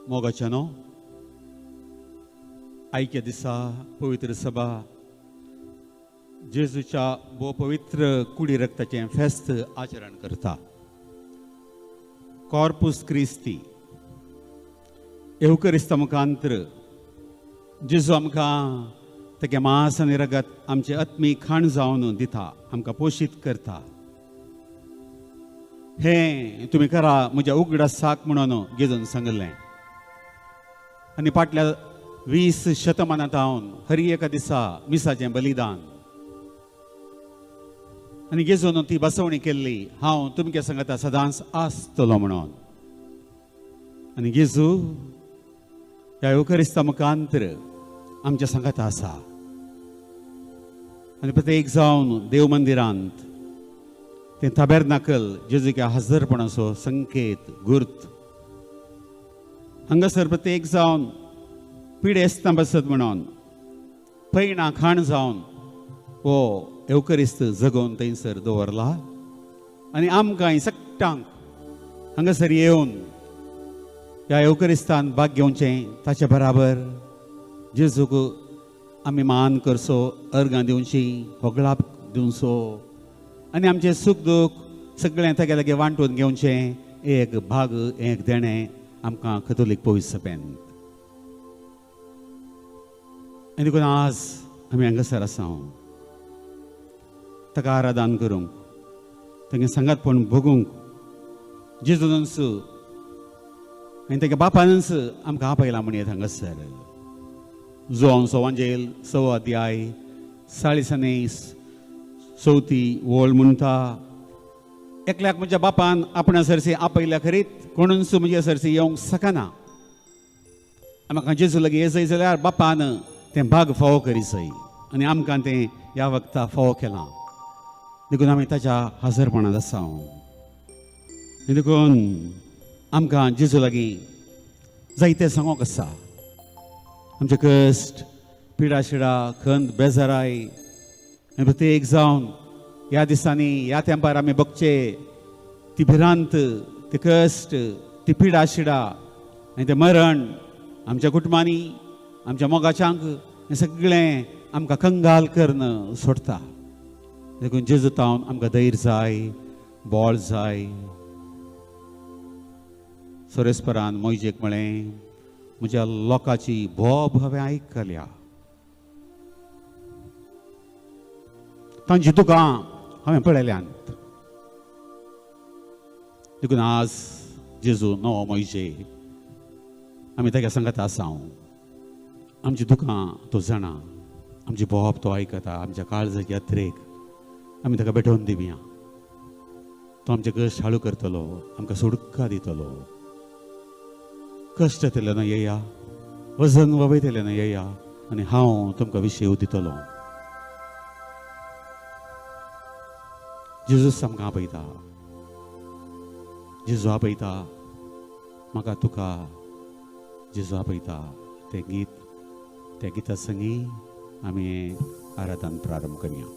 मोगाच्या न्हू आयच्या दिसा पवित्र सभा जेजूच्या भोव पवित्र कुडी रक्ताचें फेस्त आचरण करता. कॉर्पूस क्रिस्ती येवकरिस्ता मुखांत्र जेजू आमकां तेगे मांस आनी रगत आमचें आत्मीक खाण जावन दिता, आमकां पोशीत करता. हें तुमी करा म्हज्या उगडासाक म्हणून जेजून सांगलें. आनी फाटल्या 20 शतमानांत हांव हर एका दिसा मिसाचें बलिदान आनी जेजून ती बसवणी केल्ली, हांव तुमच्या सांगता सदांच आसतलो म्हणून. आनी जेजू ह्या येवकरिस्ता मुखांत्र आमच्या सांगाता आसा. आनी प्रत्येक जावन देव मंदिरांत तें ताबेर्नाकल जेजूच्या हजरपणाचो संकेत गुर्त हांगासर प्रत्येक जावन पिडेस्तां बसत म्हणून पैणा खाण जावन हो येवकरिस्त जगोवन थंयसर दवरला. आनी आमकां सगटांक हांगासर येवन ह्या येवकरिस्तान भाग घेवचें, ताचे बराबर जेजूक आमी मान करचो, अर्गां दिवची, होगळाप दिवचो आनी आमचें सूख दूख सगळें तागे लागीं वांटून घेवचें एक भाग एक देणें आमकां कथोलीक पवित्र सभेंत. आनी देखून आज आमी हांगासर आसा ताका आराधन करूंक, तांगे सांगातपण भोगूंक. जेजूनच आनी ताच्या बापानच आमकां आपयला म्हण येता हांगासर. जुवांव वांजेल 6 अध्याय 44 वळ म्हणटा, एकल्याक म्हज्या बापान आपणा सरशी आपयल्या खरीत कोणूच म्हज्या सरशी येवंक शकना. म्हाका जेजू लागीं येजय जाल्यार बापान तें भाग फावो करीसय आनी आमकां तें ह्या वखता फावो केलां. देखून आमी ताच्या हजरपणांत आसा. देखून आमकां जेजू लागीं जायतें सांगोंक आसा. आमचे कश्ट, पिडा शिडा, खंत, बेजाराय आनी प्रत्येक जावन ह्या दिसांनी ह्या तेंपार आमी बगचे ती भिरांत, ते कश्ट, ती पिडा शिडा आनी तें मरण आमच्या कुटुंबांनी, आमच्या मोगाच्यांक हें सगळें आमकां कंगाल करून सोडटा. देखून जेजू तावन आमकां धैर्य जाय, बळ जाय. सोरेस्परान मोयजेक म्हळें, म्हज्या लोकांची बोब हांवें आयकल्या, तांची दुकां हांवें पळयल्यांत. देखून आज जेजू नवो मोयजे आमी ताका सांगता आसा. आमची दुकां तो जाणा, आमची बोब तो आयकता, आमच्या काळजाची यात्रेक आमी ताका भेटोवन दिवया. तो आमचे कश्ट हाळू करतलो, आमकां सुडका दितलो. कश्ट येतले ना येया, वजन वयतलें ना येया आनी हांव तुमकां विशय दितलो. जेजूस आमकां आपयता, जेजू आपयता म्हाका तुका, जेजू आपयता. तें गीत, त्या गिता संगी आमी आराधन प्रारंभ करया.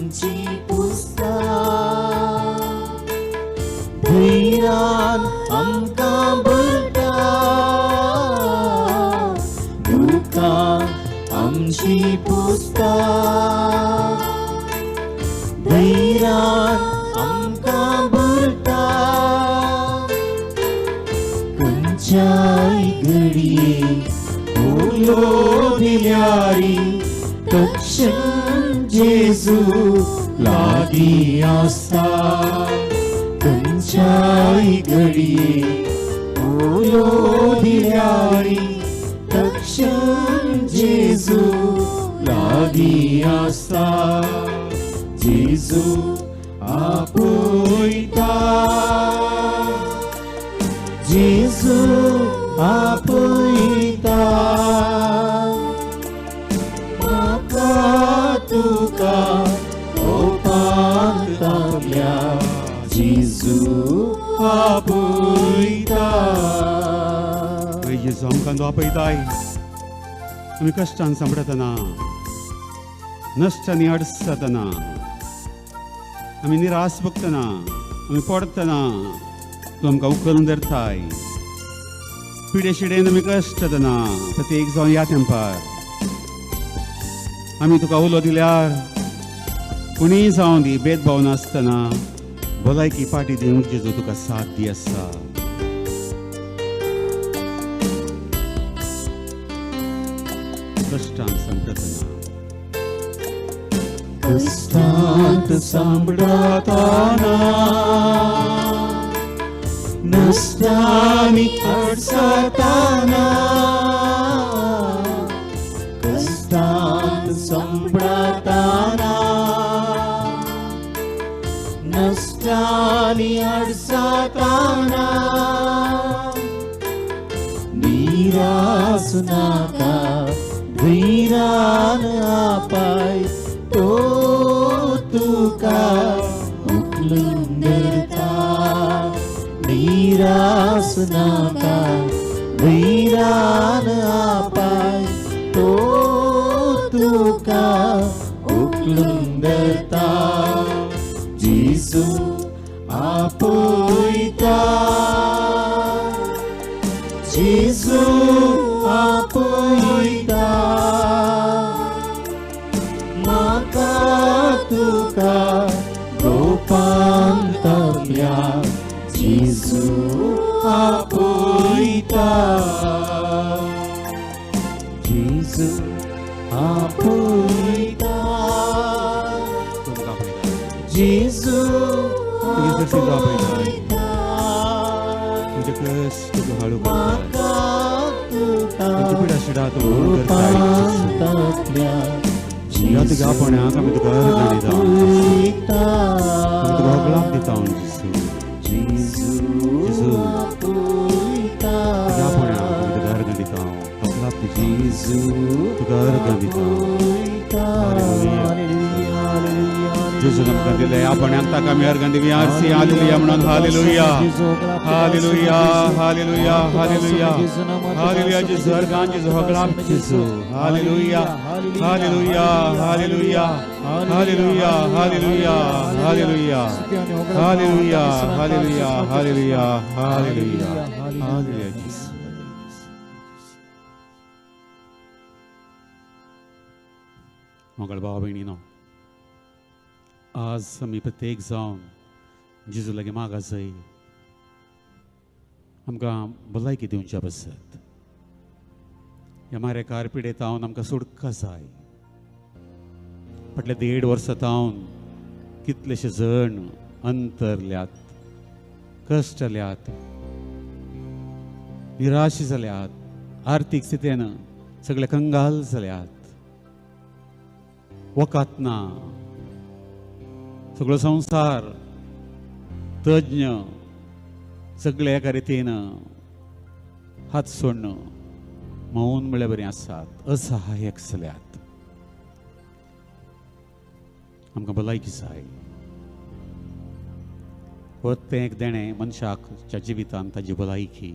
आमची पुसता, धैर्यान आमकां भरता, दुकां आमची पुसता, धैर्यान आमकां भरता। खंयच्याय घडये उलो दिल्यारी तक्षण जेजू लागीं आसता, खंयच्याय घडये उलो दिल्यारी तक्षण जेजू लागीं आसता, जेजू आपयता, जेजू आपयता, म्हाका तुका ओपांतल्या जेजू आपयता। जेजू आमकां तूं आपयताय, आमी कश्टान सांपडटना, नश्टांनी अडसतना, आमी निराश भोगतना, आमी पडटना तूं आमकां उखलून धरताय। पिडे शिडेन आमी कश्टतना प्रत्येक जावन ह्या तेंपार आमी तुका उलो दिल्यार कोणीय जावं दी भेदभाव नासतना भलायकी पाटी दिवंक जेजू तुका साथ दी आसा। कश्टान सांपडटना, कश्टांत सांपडटना, नश्टांनी अडसतना, कश्टांत सांपडटना, नश्टांनी अडसतना, निरास नाका धैर्यान आपय तो तुका उखलून धरता, निरास नाका धैर्यान आपय तो तुका उखलून धरता, जेजू आपयता, जेजू आपयता, म्हाका तुका गोपांतल्या जेजू आपयता, जेजू आपयता, जेजू आपयता, तुजे कश्ट तूं हाडू म्हाका तुका तुजी पिडा शिडा तूं करताय। ह्या तुज्या आपण्याक आमी तुका अर्गां दिता, आमी तुका होगळाप दिता जेजू, जेजू तुज्या आपण्याक आमी तुका अर्गां दिता, होगळाप दिता, तुका अर्गां दिता। जेजू आमकां दिलें आपण्याक ताका आमी अर्गां दिवया, आरसी हालेलुया म्हणून। Hallelujah, hallelujah, hallelujah, hallelujah, hallelujah. जेजू अर्गां, जेजू होगळाप, जेजू hallelujah, hallelujah, hallelujah, hallelujah, hallelujah, hallelujah, hallelujah, hallelujah, hallelujah, hallelujah, hallelujah. मोगळ भाव भयणीनो, आज आमी प्रत्येक जावन जेजू लागीं मागा जाय आमकां भलायकी दिवच्या पासत, ह्या मारेकार पिडेत हांव आमकां सुटका जाय। फाटल्या 1.5 वर्सां तावन कितलेशे जण अंतरल्यात, कश्टल्यात, निराश जाल्यात, आर्थीक स्थितीन सगळे कंगाल जाल्यात, वकात ना, सगळो संवसार तज्ञ सगळे एका रितीन हात सोडून मौन म्हळ्यार बरें आसात, असहायक जाल्यात। आमकां भलायकी जाय। हो तें एक देणें मनशाच्या जिवितांत ताजी भलायकी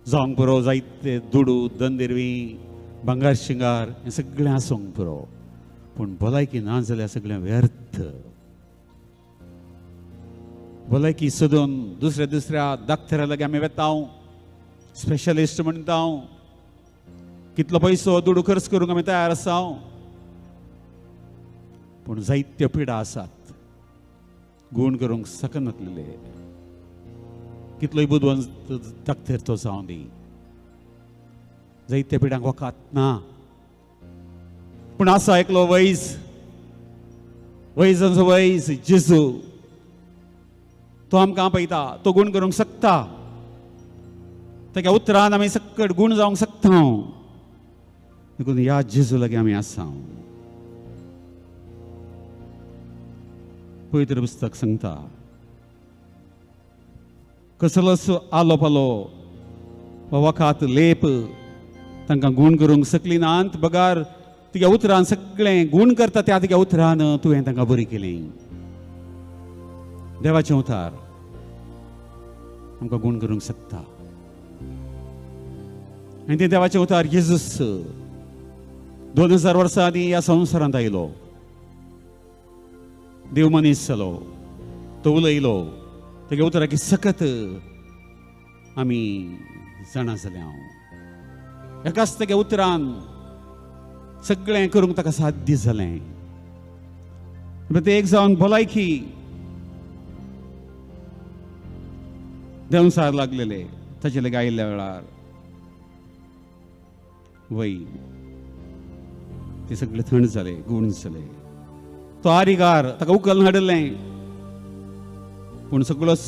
जावंक पुरो, जायते दुडू दंदेरवी भांगार शिंगार हें सगळें आसूंक पुरो, पूण भलायकी ना जाल्यार सगळें व्यर्थ. भलायकी सोदून दुसऱ्या दुसऱ्या डॉक्टरा लागीं आमी वेता, स्पेशलिस्ट म्हणटा, कितलो पयसो दुडू खर्च करूंक आमी तयार आसा, पूण जायत्यो पिडा आसात गूण करूंक शकनातलेले. कितलोय बुदवंत डॉक्टर तो जावं दी, जायत्या पिडांक वखद ना. पूण आसा एकलो वैज, वैजांचो वैज जेजू, तो आमकां आपयता, तो गूण करूंक शकता. ताका उतरान आमी सकट गूण जावंक शकता. देखून ह्या जेजू लागीं आमी आसा. पवित्र पुस्तक सांगता, कसलोच आलो पालो वा वखद लेप तांकां गूण करूंक शकली नात, बगार तुज्या उतरान सगळें गूण करता त्या तुज्या उतरान तुवें तांकां बरी केली. देवाचें उतार आमकां गूण करूंक शकता. आनी तें देवाचें उतार जेजूस 2000 वर्सां आदीं ह्या संवसारांत आयलो, देव मनीस जालो, तो उलयलो, तेगे उतराकी सकत आमी जाणा जाले. हांव एकाच तेगे उतरान सगळें करूंक ताका साध्य जालें. तें एक जावन भलायकी देंवसार लागलेले ताचे लागीं आयिल्ल्या वेळार वय ते सगळे थंड जाले, गूण जाले. तो आरिगार ताका उखल हाडिल्लें, पूण सगळोच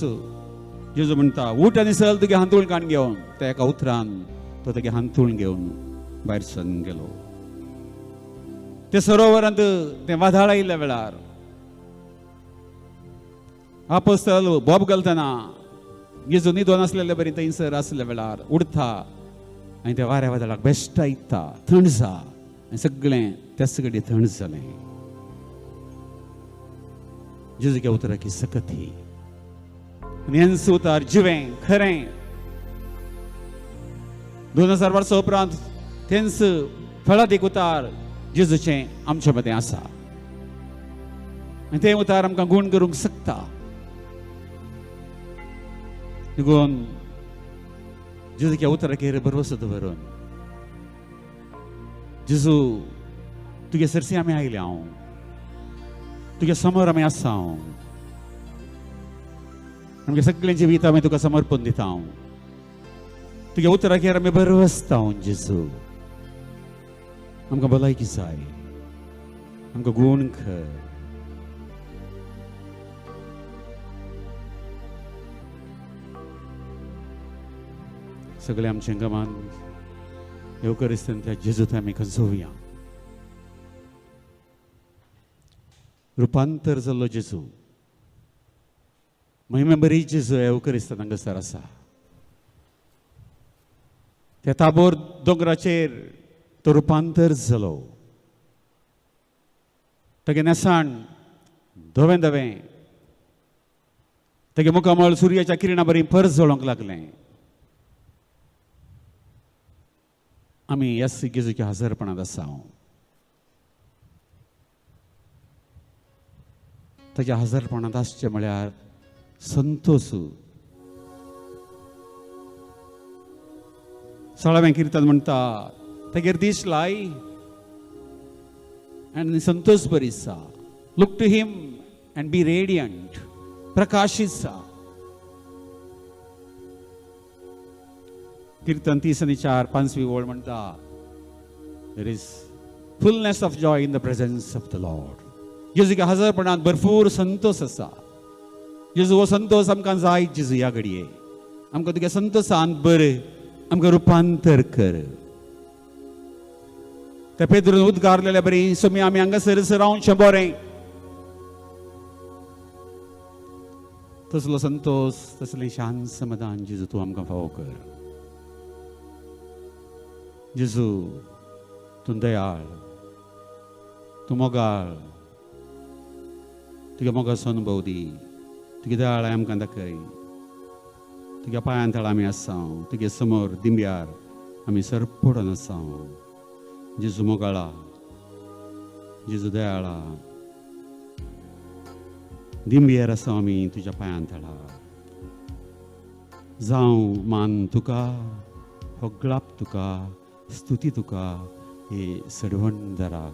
जेजू म्हणटा उठ आनी चल तुगे हांतूळ काण घेवन. त्या एका उतरान तो तेगे हांतूळ घेवन भायर सरून गेलो. ते सरोवरांत तें वादाळ आयिल्ल्या वेळार आपोस्तल बोब घालतना जेजू न्हिदोन आसलेले बरी थंयसर आसल्या वेळार उडता आनी त्या वाऱ्या वादळाक बेश्टायता, थंड जा, आनी सगळें त्याच कडेन थंड जालें. जेजूच्या उतराकी सकत ही आनी हेंच उतार जिवें खरें. 2000 वर्सां उपरांत तेंच फळादीक उतार जेजूचें आमच्या मदें आसा आनी तें उतार आमकां गूण करूंक शकता. देखून जेजूच्या उतराचेर भरवसो दवरून जेजू तुगे सरसी आमी आयले, हांव तुगे समोर आमी आसा, हांव आमगे सगळें जिवीत आमी तुका समर्पण दिता, हांव तुगे उतराचेर आमी भरवसता. जेजू आमकां भलायकी जाय, आमकां गूण कर. सगळें आमचें गमान येवकरिस्तान त्या जेजूत आमी खंचोवया. रुपांतर जाल्लो जेजू, महिमे बरी जेजू येवकरिस्तान हांगासर आसा. त्या ताबोर दोंगराचेर तो रुपांतर जालो. तागे न्हेसाण धवें धवें, तागे मुखामळ सुर्याच्या किरणा बरी परजळोंक लागलें. आमी ह्या जेजूच्या हजरपणांत आसा. ताच्या हजरपणांत आसचें म्हळ्यार संतोश. 16वें किर्तन म्हणटा तागेर दीस लाय आनी संतोश बरी आसा. Look to him and be radiant, प्रकाशीत जा. कीर्तन 30:4 5वी ओळ म्हणटा there is fullness of joy in the presence of the Lord. जेजूच्या हजरपणांत भरपूर संतोश आसा. जेजू हो संतोश आमकां जाय. जेजू ह्या घडये आमकां तुगे संतोशान बरें आमकां रुपांतर कर. त्या पेद्रून उद्गारलेल्या बरी सोमी आमी हांगासर रावचें बरें. तसलो संतोश, तसलें शांत समाधान जेजू तूं आमकां फावो कर. जेजू तूं दयाळ, तूं मोगाळ, तुज्या मोगाचो अनुभव दी. तुगे दयाळ आमकां दाखय. तुज्या पांयां तळा आमी आसा, तुगे समोर दिंब्यार आमी सरपडून आसा. जेजू मोगाळा, जेजू दयाळा, दिंबयेर आसा आमी तुज्या पांयां तळा. जावं मान तुका, होगळाप तुका, स्तुती तुका, हे सडवणदरा.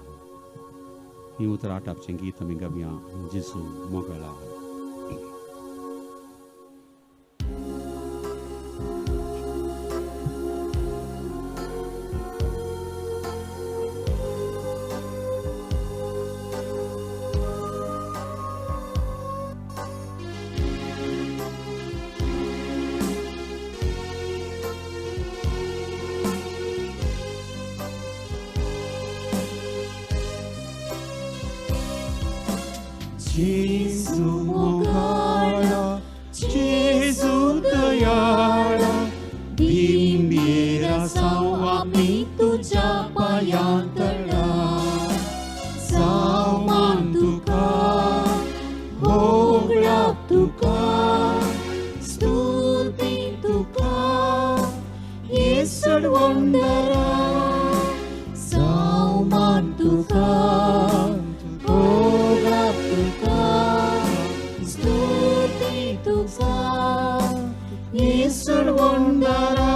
ही उतरां आटापचें गीत आमी गावया जेजू मोगळा. जेजू मोगाळा, जेजू दयाळा, दिंबयेर आसा आमी तुज्या पांयां तळा. जावं मान तुका, होगळाप तुका, स्तुती तुका, हे सडवंदरा. जावं मान तुका, होगळाप तुका, स्तुती तुका, हे सडवंदरा.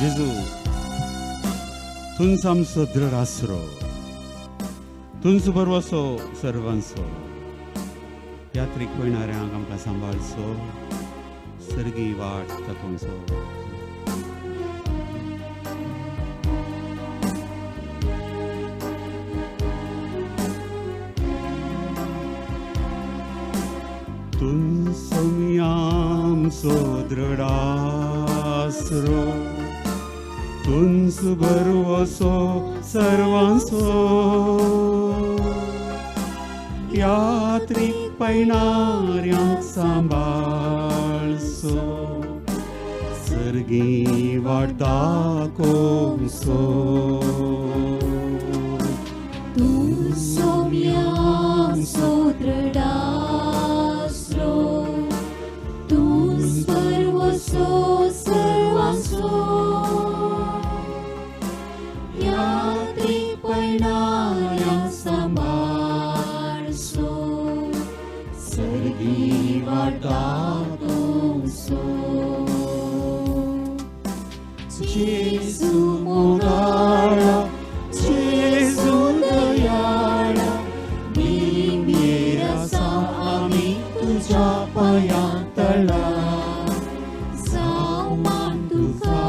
जेजू तुंच आमचो दृढ आसरो, तुंच भरवसो सर्वांचो. यात्रीक पयणाऱ्यांक आमकां सांबाळचो, सर्गी वाट दाखोवचो. तुंच आमचो दृढ आसरो, तुंच भरवसो सर्वांचो. यात्रीक पयणाऱ्यांक सांबाळचो, सर्गी वाट दाखोवचो. तूं सोम्याचो दृढ आसरो, तूं सर्वसो सर्वांचो. यात्रीक पयणाऱ्यांक सांबाळचो, सर्गी वाट दाखोवचो. जेजू मोगाळा, जेजू दयाळा, दिंबयेर आसा आमी तुज्या पांयां तळा. जावं मान तुका,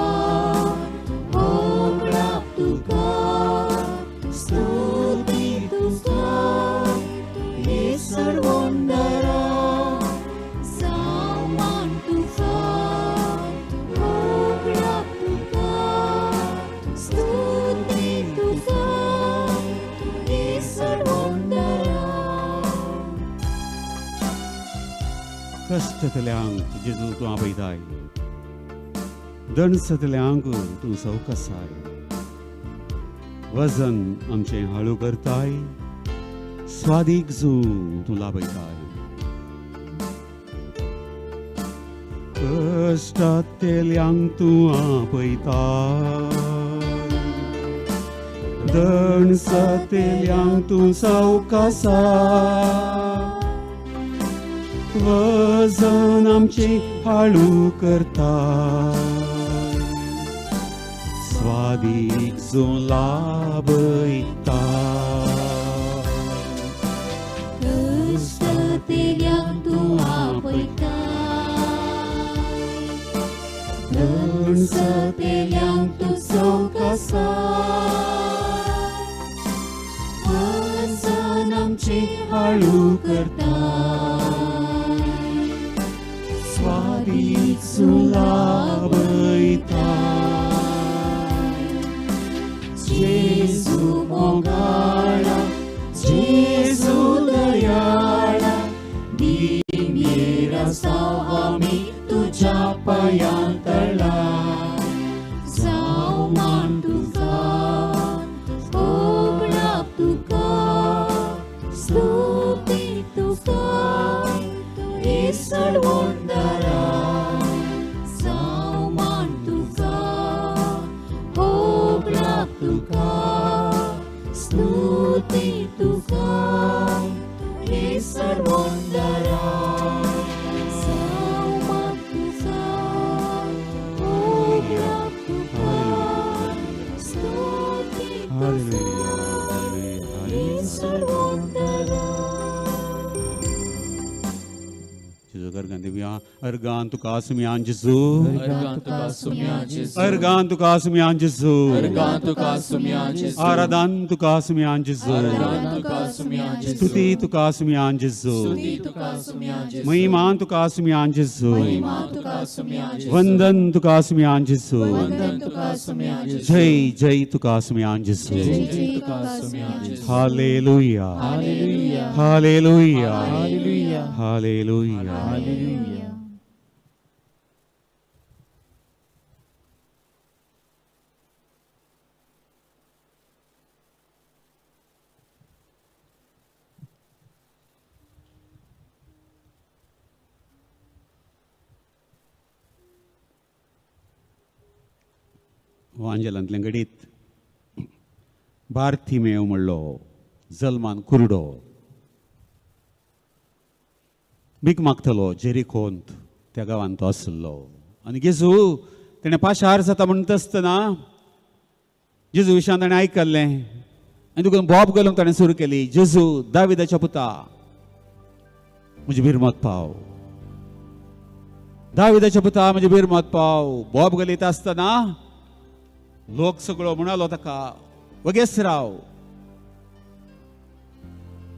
होगळाप तुका, स्तुती तुका, हे सडवंदरा. जावं मान तुका, होगळाप तुका, स्तुती तुका, हे सडवंदरा. कश्टतल्यांक जेजू तूं आपयताय, दणसतल्यांक तूं सवकासाय. वजन आमचें हाळू करताय, स्वादीक जू तूं लाभयताय. कश्टांतल्यांक तूं आपयताय, दणसतल्यांक तूं सवकासाय. वजन आमचें हाळू करताय, स्वादीक जो लाभयता. कश्टांतल्यांक तूं आपयताय, दणसतल्यांक तूं सवकासाय. वजन आमचें हाळू करताय, स्वादीक जो लाभयता. जेजू मोगाळा, जेजू दयाळा, दिंबयेर आसा आमी तुज्या पांयां तळा. जावं मान तुका, होगळाप तुका, स्तुती तुका, हे सडवंदरा. जावं मान तुका, होगळाप तुका, तुका येसरवंदरा जावं तुका उगडाक तुका स्तुती तुका येसरवंदरा. जेजू अर्गान दिवया. अर्गान तुका सुमयान जेजू. अर्गां तुका सुम्या जेजू. अर्गान तुका सुमयान जेजू. अर्गां तुका सुम्या जेजू. आराधन तुका सुमयान जेजू. आराधन तुका सुम्या जेजू. स्तुती तुका सुमयान जेजू. स्तुती तुका सुम्या जेजू. महिमा तुका सुमयान जेजू. महिमा तुका सुम्या जेजू. वंदन तुका सुमयान जेजू. वंदन तुका सुम्या जेजू. जय जय तुका सुमयान जेजू. जय जय तुका सुम्या जेजू. Hallelujah. Hallelujah. Hallelujah. Hallelujah. Hallelujah. Hallelujah. वांजेलांतलें घडीत बार्थिमेव म्हणलो जल्मान कुरडो भीक मागतलो जेरिकोंत त्या गांवांत तो आसलो. आनी जेजू तेणें पाशार जाता म्हणटा आसतना जेजू विशयान ताणें आयकल्लें आनी तुका बोब घालूंक ताणें सुरू केली. जेजू दाविदाच्या पुता म्हजी बिरमत पाव, दाविदाच्या पुता म्हजी बिरमत पाव. बोब घालीत आसतना लोक सगळो म्हणालो ताका वगेस राव,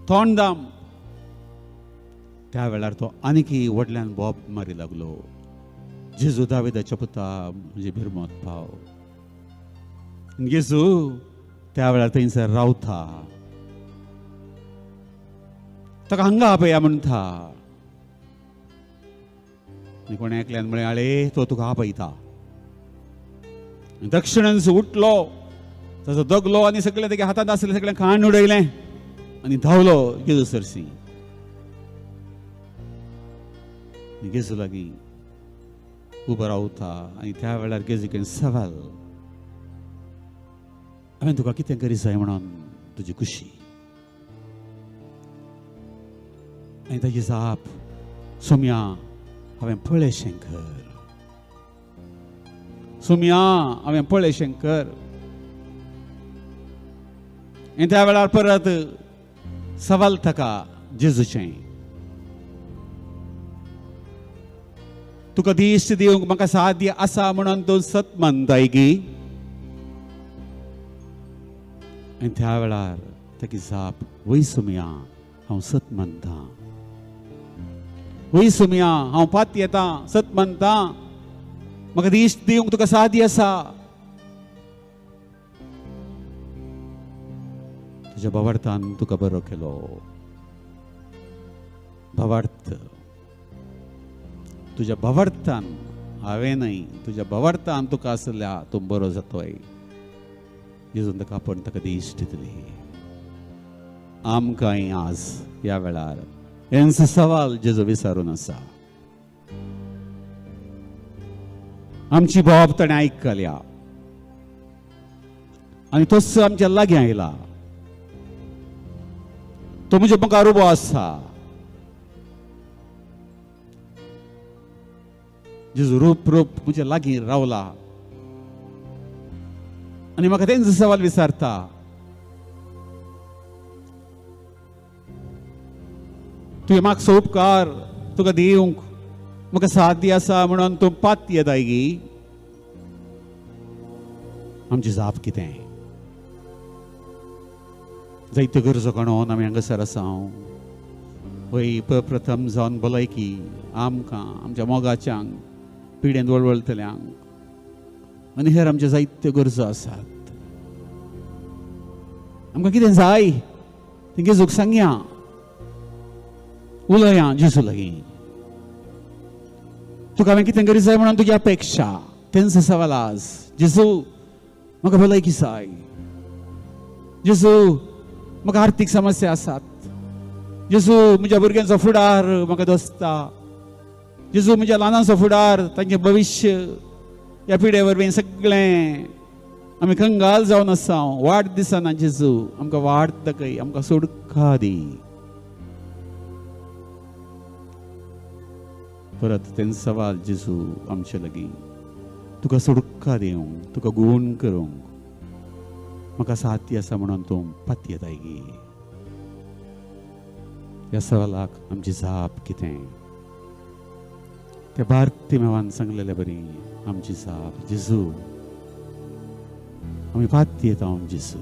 तोंड दाम. त्या वेळार तो आनीकी व्हडल्यान बोब मारी लागलो, जेजू दाविदाच्या पुता म्हजे बिरमत पाव. जेजू त्या वेळार थंयसर रावता, ताका हांगा आपया म्हणटा. आनी कोणें एकल्यान म्हळें, आळे तो तुका आपयता. दक्षिणेन उठलो, ताचो दगलो आनी सगळें तेगे हातांत आसलें सगळें खाण उडयलें आनी धांवलो जेजू सरशी. जेजू लागीं उबो रावता आनी त्या वेळार जेजू कडेन सवाल, हांवें तुका कितें करी जाय म्हणून तुजी खुशी. आनी ताजी जाप, सोम्या हांवें पळय कर, सोम्या हांवें पळय शंकर. आनी त्या वेळार परत सवाल ताका जेजूचें, तुका दिश्ट दिवंक म्हाका साध्य आसा म्हणून तूं सत मानताय की. आनी त्या वेळार ताकी जाप, वय सोम्या हांव सत मानता, वय सोम्या हांव पात येता, सत मानता, म्हाका दिश्ट दिवंक तुका साध्य आसा. तुज्या भावार्थान तुका बरो केलो. भावार्थ तुज्या भावार्थान, हांवें न्हय, तुज्या भावार्थान तुका आसल्या तूं बरो जातोय. जेजून ताका आपूण ताका दिश्ट दिली. आमकांय आज ह्या वेळार हेंच सवाल जेजू विचारून आसा. आमची बोब ताणें आयकल्या आनी तोच आमच्या लागीं आयला. तो म्हज्या मुखार उबो आसा. जेजू रूप रूप म्हज्या लागीं रावला आनी म्हाका तेंच सवाल विचारता, तुवें म्हाका उपकार तुका दिवंक म्हाका साध्य आसा म्हणून तूं पात येताय गी. आमची जाप कितें? जायत्यो गरजो काणून आमी हांगासर आसा. वय प्रथम जावन भलायकी आमकां आमच्या मोगाच्यांक पिडेन वळवळतल्यांक आनी हेर आमच्यो जायत्यो गरजो आसात. आमकां कितें जाय तें जेजूक सांगया, उलया जेजू लागीं. तुका हांवें कितें करी जाय म्हणून तुजी अपेक्षा, तेंच सवाल आज. जेजू म्हाका भलायकी जाय, जेजू म्हाका आर्थीक समस्या आसात, जेजू म्हज्या भुरग्यांचो फुडार म्हाका दोसता, जेजू म्हज्या ल्हानांचो फुडार, तांचें भविश्य ह्या पिड्या वरवीं सगळें आमी कंगाल जावन आसा. वाट दिसना जेजू, आमकां वाट दाखय, आमकां सोडका. सोडका दी. परत तें सवाल जेजू आमचे लागीं, तुका सोडका दिवंक, तुका गुण करूंक म्हाका साथी आसा म्हणून तूं पातयेताय गी? ह्या सवालाक आमची जाप कितें? त्या बार्तिमेवान सांगलेले बरी आमची जाप, जेजू आमी पातयेता जेजू,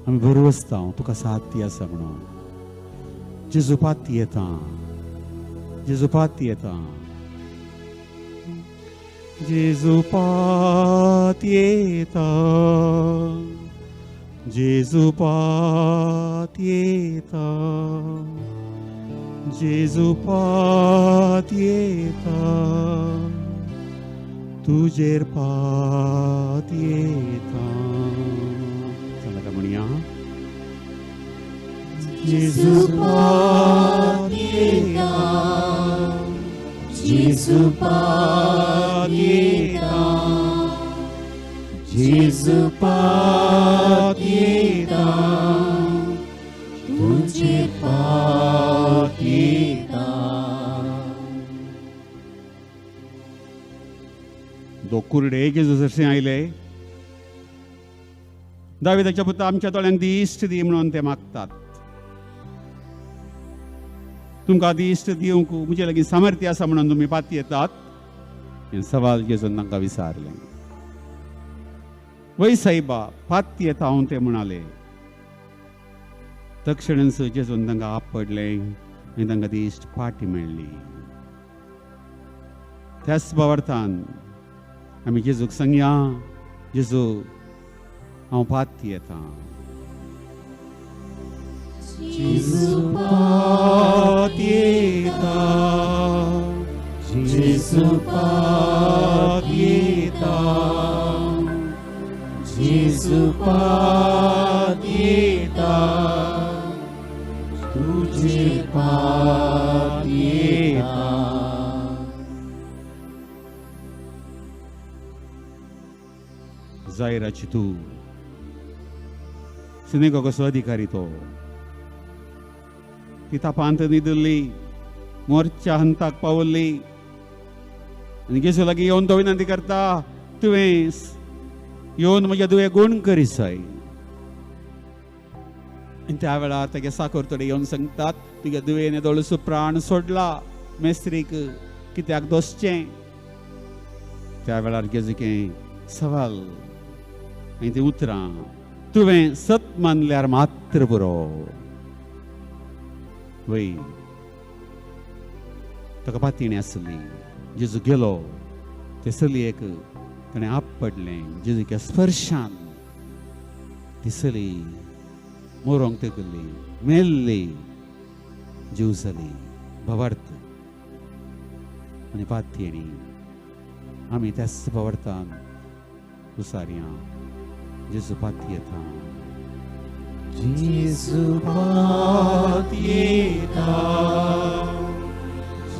आमी भरवसता तुका साथी आसा म्हणून. जेजू पातयेता, जेजू पातयेता, जेजू पातयेता, जेजू पातयेता, जेजू पातयेता, तुजेर पातयेता. सांगा म्हणया, जेजू पातयेता, जेजू पातयेता, जेजू पातयेता, तुजेर पातयेता. दोग कुरडे जेजू सरशीं आयले, दाविदाच्या पुता आमच्या दोळ्यांक दिश्ट दी म्हणून ते मागतात. तुमकां दिश्ट दिवंक म्हजे लागीं सामर्थ्य आसा म्हणून तुमी पातयेतात हें सवाल जेजून तांकां विचारलें. वय सायबा, पातयेता हांव, ते म्हणाले. तक्षणच जेजून तांकां आपडलें आनी तांकां दिश्ट पाटी मेळ्ळी. त्याच भावार्थान आमी जेजूक सांगया, जेजू हांव पातयेता. जेजू पातयेता, जेजू पातयेता, जेजू पातयेता, तुजेर पातयेता. जायराची तूं सिनेगॉगाचो अधिकारी तो, ती तापांत न्हिदल्ली, मोर्च्या हंताक पावल्ली आनी जेजू लागीं येवन तो विनंती करता, तुवें येवन म्हज्या दुवे गुण करीसाय. आनी त्या वेळार तेगे साखर थोडे येवन सांगतात, तुगे दुवेन दोळसो प्राण सोडला, मेस्त्रीक कित्याक दोसचें? त्या वेळार जेजूचें सवाल आनी ती उतरां, तुवें सत मानल्यार मात्र पुरो. वय ताका पातयेणी आसली. जेजू गेलो ते चलयेक ताणें आपडलें. जेजूच्या स्पर्शान ती चली मोरोंक तेकली, मेल्ली, जीव जाली. भावार्थ आनी पातयेणी आमी त्याच भावार्थान उसारया. जेजू पातयेता, जेजू पातयेता,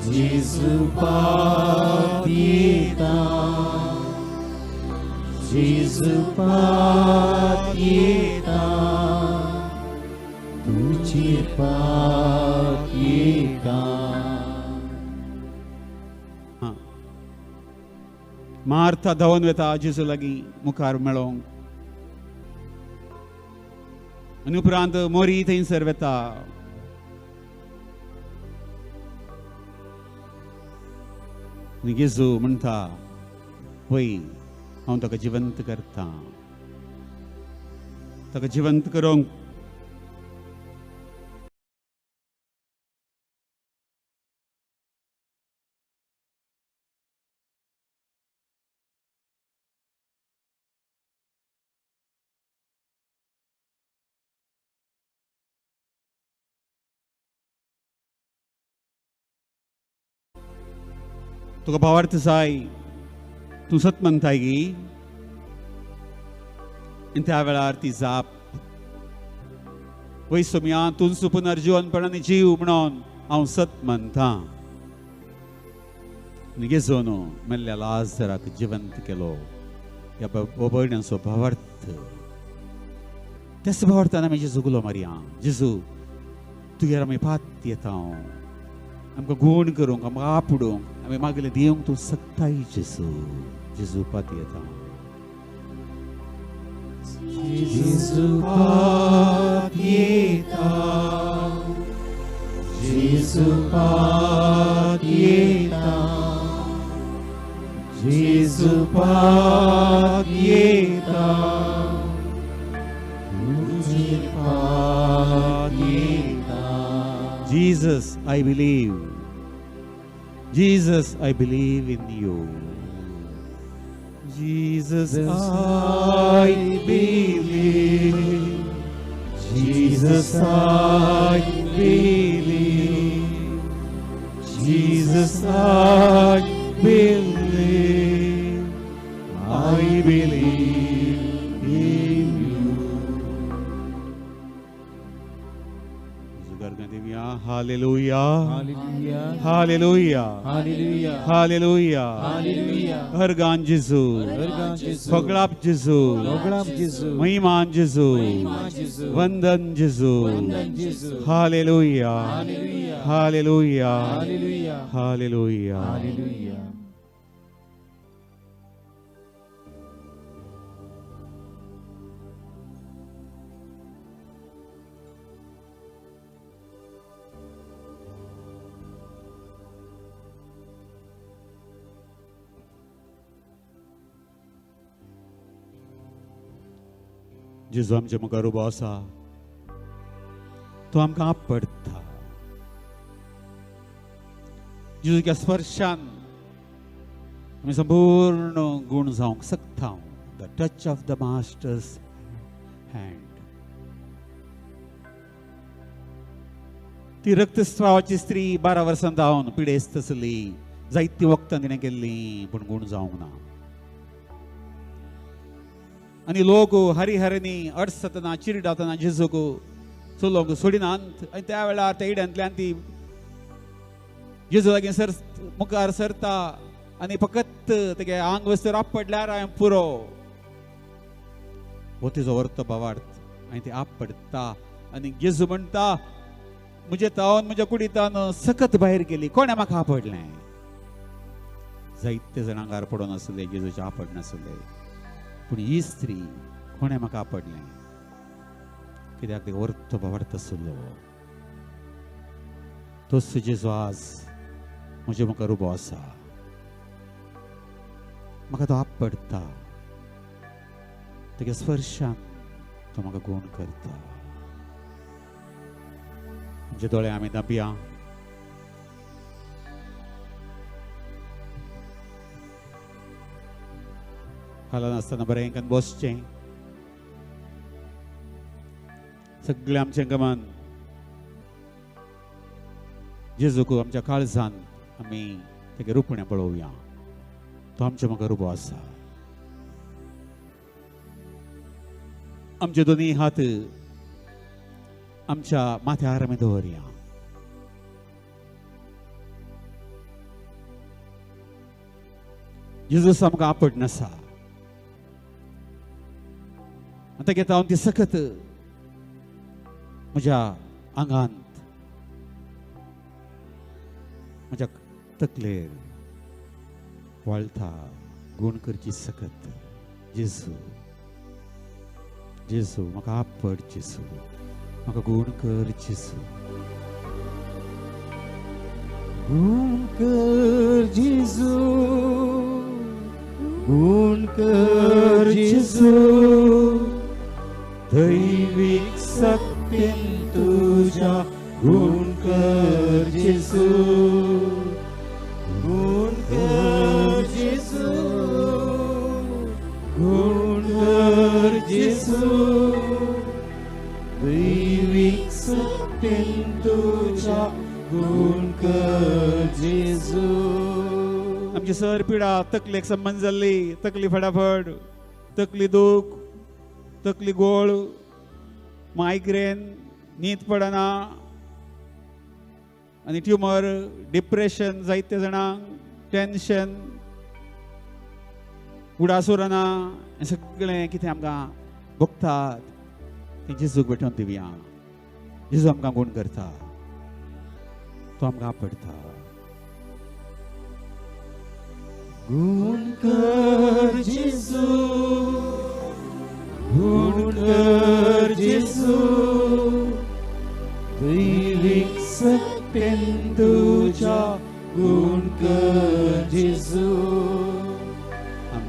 जेजू पातयेता, जेजू पातयेता, तुजेर पातयेता. मार्था धांवन वेता जेजू लागीं मुखार मेळोंक आनी उपरांत मोरी थंयसर वेता. आनी जेजू म्हणटा, वय हांव ताका जिवंत करता. ताका जिवंत करूंक तुका भावार्थ जाय, तूं सत म्हणताय गी? आनी त्या वेळार ती जाप, वय सोम्या, तूंच पुनर्जीवनपण आनी जीव म्हणून हांव सत म्हणटा. आनी जेजून मेल्ल्या लाजराक जिवंत केलो. ह्या भयणांचो भावार्थ त्याच भावार्थान आमी जेजूक उलो मारया, जेजू तुगेर आमी पात येता, आमकां गूण करूंक, आमकां आपडूंक, आमी मागले दिवंक तूं सक्ताय जेजू. जेजू पात येता, जेजू पात येता, जेजू पात येता, जेजू पात येता, तुझे पात येता. Jesus, I believe. Jesus, I believe in you. Jesus, I believe. Jesus, I believe. Jesus, I believe. I believe in you. Hallelujah. Hallelujah. Hallelujah. Hallelujah. Hallelujah. Hallelujah. हरगान जेजू, हरगान जेजू, फगळाप जेजू, फगळाप जेजू, महिमान जेजू, महिमा जेजू, वंदन जेजू. वंदन जेजू. Hallelujah. Hallelujah. Hallelujah. Hallelujah. Hallelujah. Hallelujah. जेजू आमच्या मुखार उबो आसा, तो आमकां आपडटा. जेजूच्या स्पर्शान आमी संपूर्ण गूण जावंक शकता. The touch of the master's hand. ती रक्तस्रावाची स्त्री 12 वर्सां जावन पिडेस्त आसली, जायती वखदां तिणें केल्लीं पूण गूण जावंक ना. आनी लोक हरिहरनी अडसतना चिरडातना जेजूक चलोवंक सोडिनात. आनी त्या वेळार त्या इड्यांतल्यान ती जेजू लागीं सर मुखार सरता आनी फकत तेगे आंग वस्त्र आपडल्यार हांवें पुरो. हो तिजो वर्तो भावार्थ. आनी ती आपडटा आनी जेजू म्हणटा, म्हजे तावन म्हज्या कुडीतान सकत भायर गेली, कोणें म्हाका आपडलें? जायते जाणांक आंगार पडून आसले, जेजूचें आपड नासलें, पूण ही स्त्री कोणें म्हाका आपडलें? कित्याक ते वर्तो भावार्थ आसलो. तोच जेजू आज म्हजे मुखार उबो आसा, म्हाका तो आपडटा, तेगे स्पर्शान तो म्हाका गूण करता. आमचे दोळे आमी धांपया. हालनासतना बरें एकान बसचें. सगळें आमचें गमन जेजूक आमच्या काळजान आमी तेगे रुपणें पळोवया. तो आमच्या मुखार उबो आसा. आमचे दोनी हात आमच्या माथ्यार आमी दवरया. जेजूस आमकां आपड नासा. आतां घेता हांव ती सकत म्हज्या आंगांत, म्हज्या तकलेर वाळटा. गूण करची सकत. जेजू, जेजू म्हाका आपड, जेजू म्हाका गूण कर, जेजू गूण कर, जेजू गूण कर, जेजू दैवीक शक्तीन तुझ्या गूण कर, जेजू गूण कर, जेजू गूण कर, जेजू दैवीक शक्तीन तुझ्या गूण कर, जेजू. आमची सर पिडा तकलेक संबंद जाल्ली, तकली फटाफट, तकली दूख, तकली गोळ, मायग्रेन, न्हीद पडना आनी ट्युमर, डिप्रेशन जायते जाणांक, टेन्शन, उडास उरना, हें सगळें कितें आमकां भोगतात. तें जेजूक भेटोवन दिवया. जेजू आमकां गूण करता, तो आमकां आपडटा. गूण कर जेजू, गूण कर जेजू, दैवीक सत्तेन तुज्या गूण कर जेजू,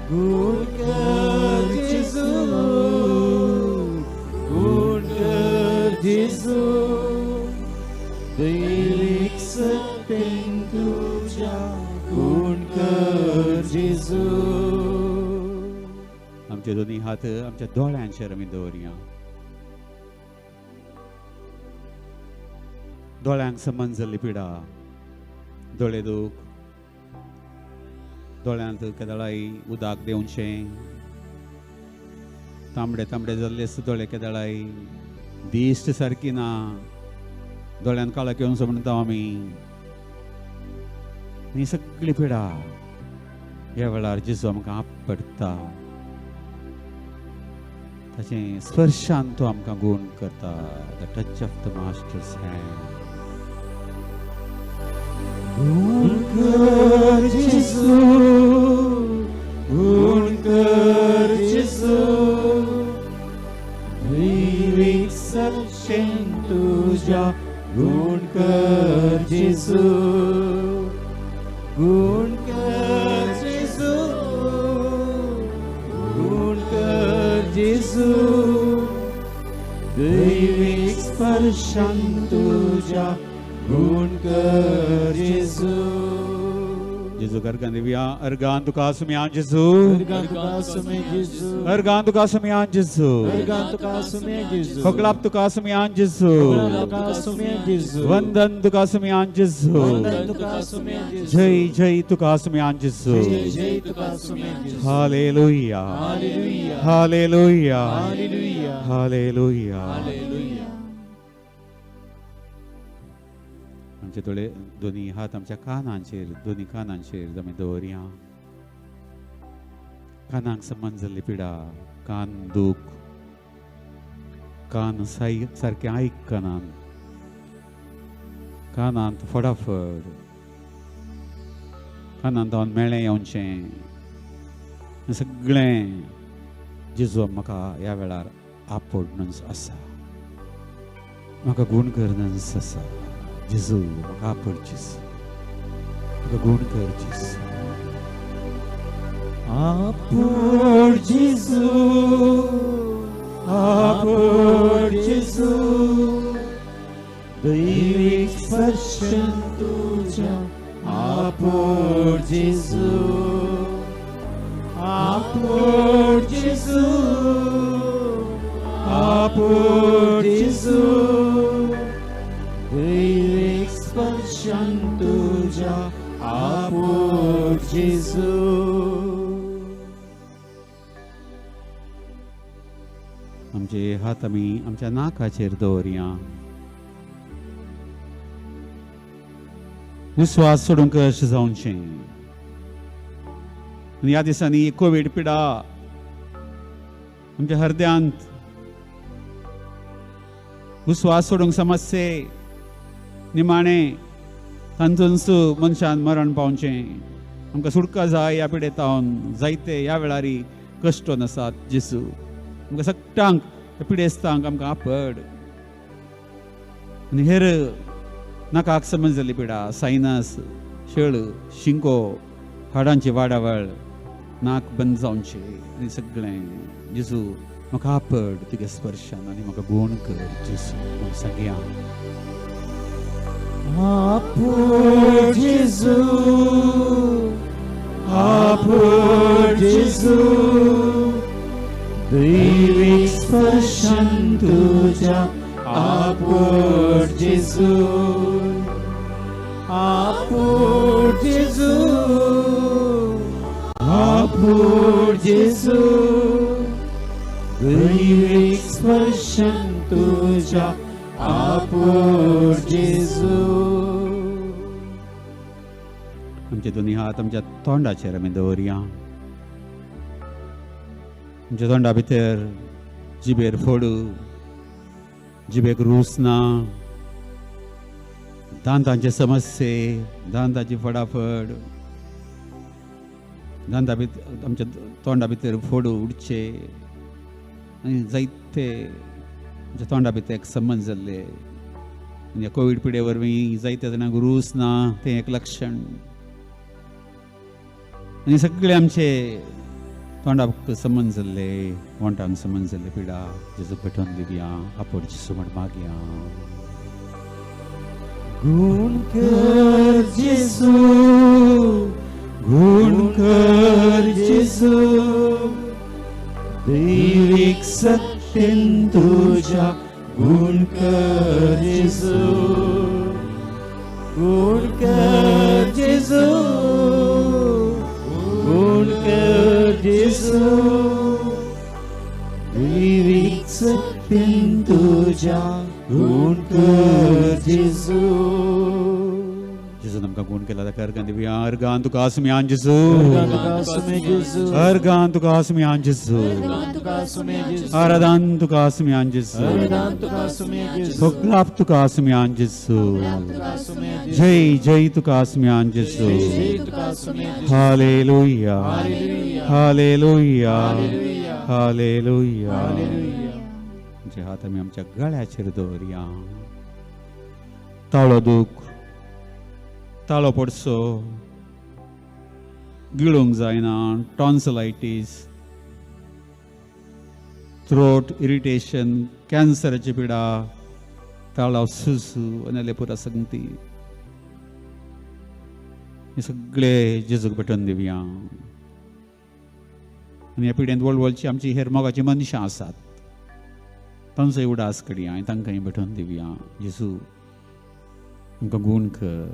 गूण कर जेजू, गूण कर जेजू, दैवीक सत्तेन तुज्या गूण कर जेजू. आमचे दोनी हात आमच्या दोळ्यांचेर आमी दवरया. दोळ्यांक संबंद जाल्ली पिडा, दोळे दूख, दोळ्यांत केदळाय उदक देंवचें, तांबडे तांबडे जाल्ले आसता दोळे, केदळाय दिश्ट सारकी ना, दोळ्यांत काळोख येवचो म्हणटा आमी. ही सगळी पिडा ह्या वेळार जेजू आमकां आपडटा, ताचें स्पर्शान तो आमकां गूण करता. The touch of the master's hand. गूण कर जेजू, गूण कर जेजू, दैवीक सत्तेन तुज्या गूण कर जेजू, गूण कर जेजू, गूण कर जेजू, दैवीक स्पर्शान तुज्या गूण कर जेजू. जेजू अर्गान दिवया. अर्गान तुका सुम्यान जेजू, अर्गान तुका सुम्यान जेजू, अर्गान तुका सुम्यान जेजू, अर्गान तुका सुम्यान जेजू, होगलाप तुका सुम्यान जेजू, होगलाप तुका सुम्यान जेजू, वंदन तुका सुम्यान जेजू, वंदन तुका सुम्यान जेजू, जय जय तुका सुम्यान जेजू, जय जय तुका सुम्यान जेजू. Hallelujah, hallelujah, hallelujah, hallelujah, hallelujah, hallelujah. आमचे दोळे दोनी हात आमच्या कानांचेर, दोनी कानांचेर आमी दवरया. कानांक संबंद जाल्ली पिडा, कान दूख, कान सारकें आयकनान, कानांत फटाफट, कानांत जावन मेळें येवचें, सगळें जेजू म्हाका ह्या वेळार आपोडनच आसा, म्हाका गूण करनच आसा. जेजू म्हाका आपड जेजू, म्हाका गूण कर जेजू. आपोड जेजू, आपोड जेजू, दैवीक स्पर्शन तुज्या आपोड जेजू, आपोड जेजू, आपोड जेजू, दैवीक स्पर्शन तुज्या आपोड जेजू. आमचे हात आमी आमच्या नाकाचेर दवरया. विस्वास सोडूंक अशें जावचें. आनी ह्या दिसांनी कोवीड पिडा आमच्या हृदयांत विस्वास सोडूंक समस्ये निमाणें तांतूनच मनशान मरण पावचें. आमकां सुटका जाय ह्या पिडेतावन. जायते ह्या वेळारी कश्ट आसात जेजू, आमकां सगळ्यांक पिडेस्तांक आमकां आपड. आनी हेर नाकाक समज जाल्ली पिडा, सायनस, शेळ, शिंको, हाडांची वाडावळ, नाक बंद जावचें आनी सगळें जेजू म्हाका आपड तुगे स्पर्शान आनी म्हाका गूण कर जेजू म्हूण सांगया. आपोड जेजू, आपोड जेजू, दैवीक स्पर्शन तुज्या आपोड जेजू, आपोड जेजू, आपोड जेजू, दैवीक स्पर्शन तुज्या आपोड जेजू. आमचे दोनी हात आमच्या तोंडाचेर आमी दवरया. आमच्या तोंडा भितर जिबेर फोडू, जिबेक रूच ना, दांतांचे समस्ये, दांताची फडाफड, दांता भितर आमच्या तोंडा भितर फोड उडचे आनी जायते आमच्या तोंडा भितर एक संबंद जाल्ले. आनी कोवीड पिडे वरवीं जायते जाणांक रूच ना, तें एक लक्षण. आनी सगळे आमचे तोंडाक संबंद जाल्ले, वोंटांक संबंद जाल्ले पिडा जेजू पेटोवन दिवया. आपोड जेजू म्हण मागया. गुण कर जेजू, गुण कर जेजू, दैवीक सत्तेन तुज्या गुण कर जेजू, गुण कर जेजू, गुण कर जेजू, दैवीक सत्तेन तुज्या गुण कर जेजू. जेजून आमकां गुण केला ताका अर्गान दिवया. अर्गान तुका आसुम्यान जेजू, अर्गान तुका आसुम्यान जेजू, आराधान तुका आसुम्यान जेजू, भोगलाप तुका आसुम्यान जेजू, जय जय तुका आसुम्यान जेजू. Hallelujah, hallelujah, hallelujah. आमचे हात आमी आमच्या गळ्याचेर दवरया. ताळो दूख, ताळो पडसो, गिळूंक जायना, टॉन्सलायटीस, थ्रोट इरिटेशन, कॅन्सराची पिडा, ताळो सुसू आनी पुरा संगती, हे सगळे जेजूक पेटोवन दिवया. आनी ह्या पिडेंत वळवळची आमची हेर मोगाची मनशां आसात, तांचोय उडास करया आनी तांकांय पेटोवन दिवया. जेजू आमकां गूण कर,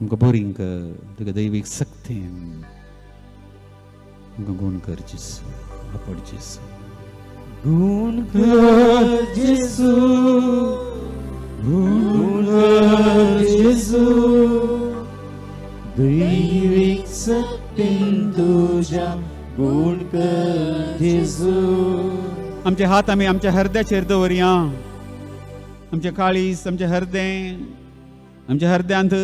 आमकां बरीं कर, तुका दैवीक सक्तेन आमकां गूण कर जेजू. आपड जेजू, गुण कर जेजू, गुण कर जेजू, दैवीक सत्तेन तुज्या गुण कर जेजू. आमचे हात आमी आमच्या हृदयाचेर दवरया. आमचे काळीज, आमचें हृदय, आमच्या हृदयांत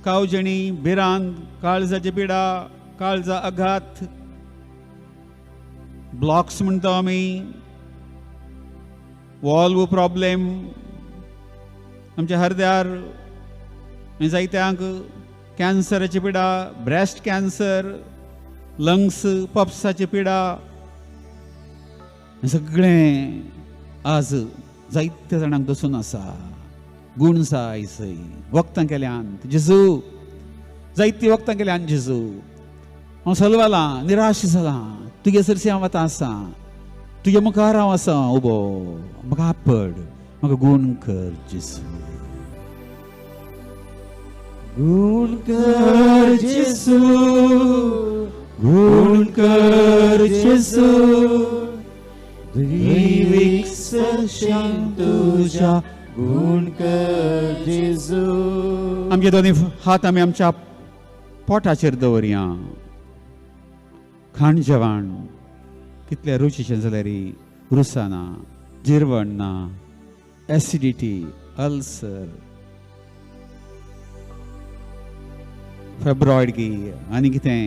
कावजणी, भिरांत, काळजाची पिडा, काळजा आघात, ब्लॉक्स म्हणटा आमी, वॉल्व प्रॉब्लेम, आमच्या हृदयार जायत्यांक कॅन्सराची पिडा, ब्रेस्ट कॅन्सर, लंग्स पप्साची पिडा, सगळें आज जायत्या जाणांक दसून आसा. गुण जाय सय वखदां केल्यान जेजू, जायतीं वखदां केल्यान जेजू. हांव सलवालां, निराश जालां, तुगे सरशी हांव आतां आसा, तुगे मुखार हांव आसा उबो, म्हाका आपड, म्हाका गुण कर जेजू. गुण कर जेजू, गुण कर जेजू, दैवीक सत्तेन तुज्या गुण कर जेजू. आमचे दोनी हात आमी आमच्या पोटाचेर दवरया. खाण जेवण कितलें रुचीचें जाल्यार रुसाना, जिरवण ना, एसिडिटी, अल्सर, फेब्रॉयड की आनी कितें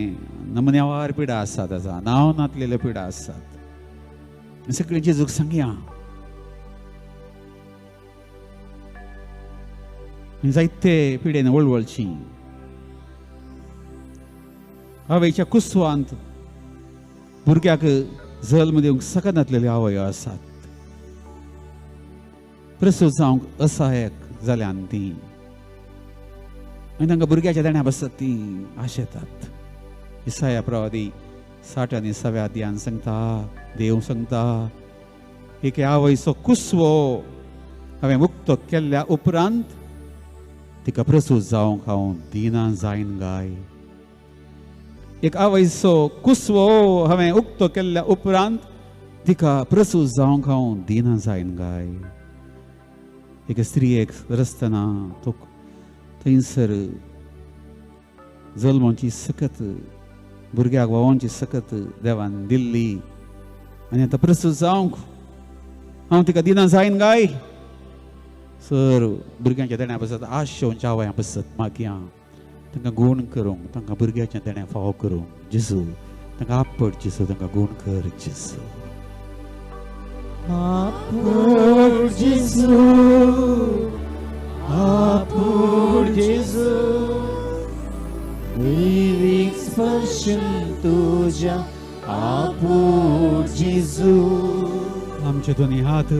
नमुन्यावार पिडा आसा, ताजा नांव नातलेल्यो पिडा आसात. सगळें जेजूक सांगया. जायते पिडेन वळवळची आवयच्या कुसवांत भुरग्याक जल्म दिवंक शकनातलेल्यो आवयो आसात. प्रसूत जावंक असहायक जाल्यान ती आनी तांकां भुरग्याच्या देण्या बसत ती आशेतात. इसाया प्रवादी 60 आनी 6व्या अध्यायान सांगता, देव सांगता, एके आवयचो कुसवो हांवें उक्तो केल्ल्या उपरांत तिका प्रसूत जावंक हांव दिना जायन गाय. एक आवयचो कुसवो हांवें उक्तो केल्ल्या उपरांत तिका प्रसूत जावंक हांव दिना जायन गाय. एके स्त्रियेक रसतना तो थंयसर जल्माची सकत, भुरग्याक व्हांवची सकत देवान दिल्ली आनी आतां प्रसूत जावंक हांव तिका दिना जायन गाय. सर भुरग्यांच्या देण्या बसत आशेवच्या आवयां बसत मागया तांकां गूण करूंक, तांकां भुरग्याच्या देण्या फावो करूंक जेजू, तांकां आपड जेजू, तांकां गूण कर जेजू. आपड जेजू, आपड जेजू, दैवीक स्पर्शन तुझ्या आपूर जेजू. आमचे दोनी हात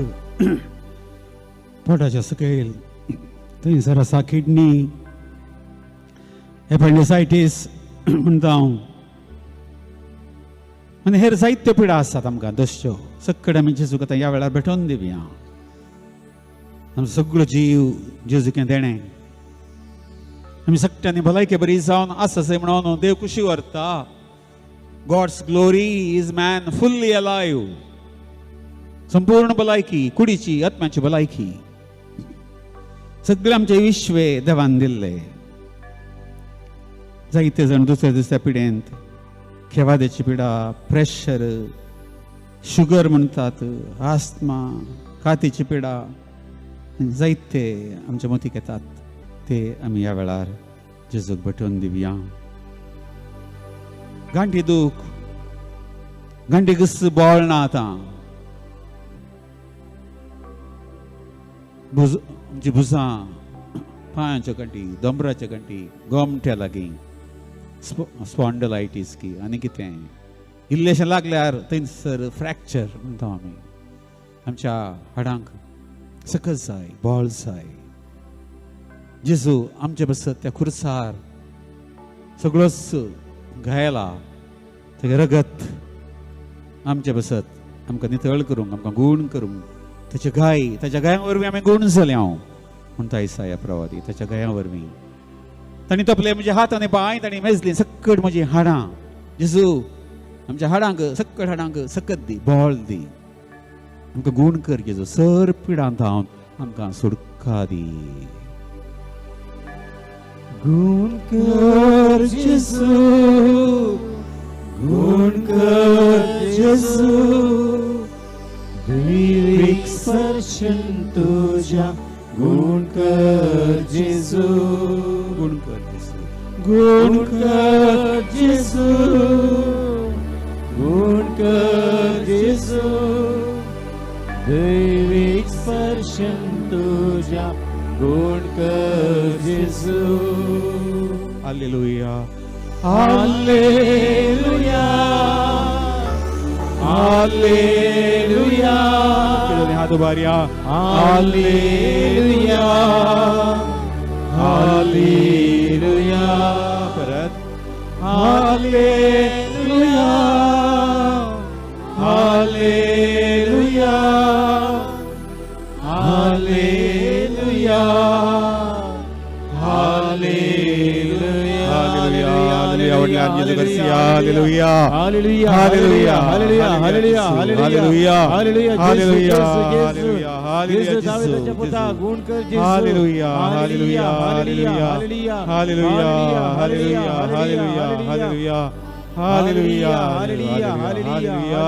पोटाच्या सकयल, थंयसर आसा किडनी, एपेंडिसायटीस म्हणटा हांव, आनी हेर जायत्यो पिडा आसात आमकां दसच्यो. सगळे आमी जेजूक आतां ह्या वेळार भेटोवन दिवया. आमचो सगळो जीव जेजूकें देणें. आमी सगळ्यांनी भलायके बरी जावन आसा म्हणून देव खुशी व्हरता. God's glory is man fully alive. संपूर्ण भलायकी, कुडीची आत्म्याची भलायकी सगळे आमचे विश्वे देवान दिल्ले. जायते जाण दुसऱ्या दुसऱ्या पिडेंत, खेवाद्याची पिडा, प्रेशर, शुगर म्हणटात, आस्थमा, कातीची पिडा, जायते आमच्या मतीक येतात. ते आमी ह्या वेळार जेजूक भेटोवन दिवया. गांठी दूख, गांठी कस बोळ ना आतां, आमची भुजां, पांयांच्यो गांठी, दोंबराच्यो गांठी, गोमट्या लागीं, स्पॉन्डलायटीस की आनी कितें इल्लेशें लागल्यार थंयसर फ्रॅक्चर म्हणटा आमी. आमच्या हाडांक सकस जाय, बळ जाय. जेजू आमचे बसत त्या खुर्सार सगळोच घायला, तेगे रगत आमचे बसत आमकां नितळ करूंक, आमकां गूण करूंक. ताचे गाय, ताच्या गायां वरवीं आमी गूण जाले हांव म्हणटा इसाया प्रवादी. ताच्या गायां वरवीं तांणी तोपले म्हजे हात आनी पांय, तांणी मेजली सक्कड म्हजी हाडां. जेजू आमच्या हाडांक, सक्कड हाडांक सकत दी, बळ दी, आमकां गूण कर जेजू. सर पिडांत हांव आमकां सुटका दी. गूण कर जेजू, गूण कर जेजू, दैवीक स्पर्शन तुझ्या गूण कर जेजू, गूण कर जेजू, गूण कर जेजू, गूण कर जेजू, दैवीक स्पर्शन तुझ्या गूण कर जेजू. Hallelujah, hallelujah, hallelujah. हात उबारया. Hallelujah, hallelujah. परत hallelujah, hallelujah, hallelujah, hallelujah. Hallelujah, hallelujah, hallelujah, hallelujah, hallelujah, hallelujah, hallelujah, hallelujah, hallelujah, hallelujah, दावीदाच्या पुता गुण कर जेजू. Hallelujah, hallelujah, hallelujah, hallelujah, hallelujah, hallelujah, hallelujah, hallelujah, hallelujah, hallelujah,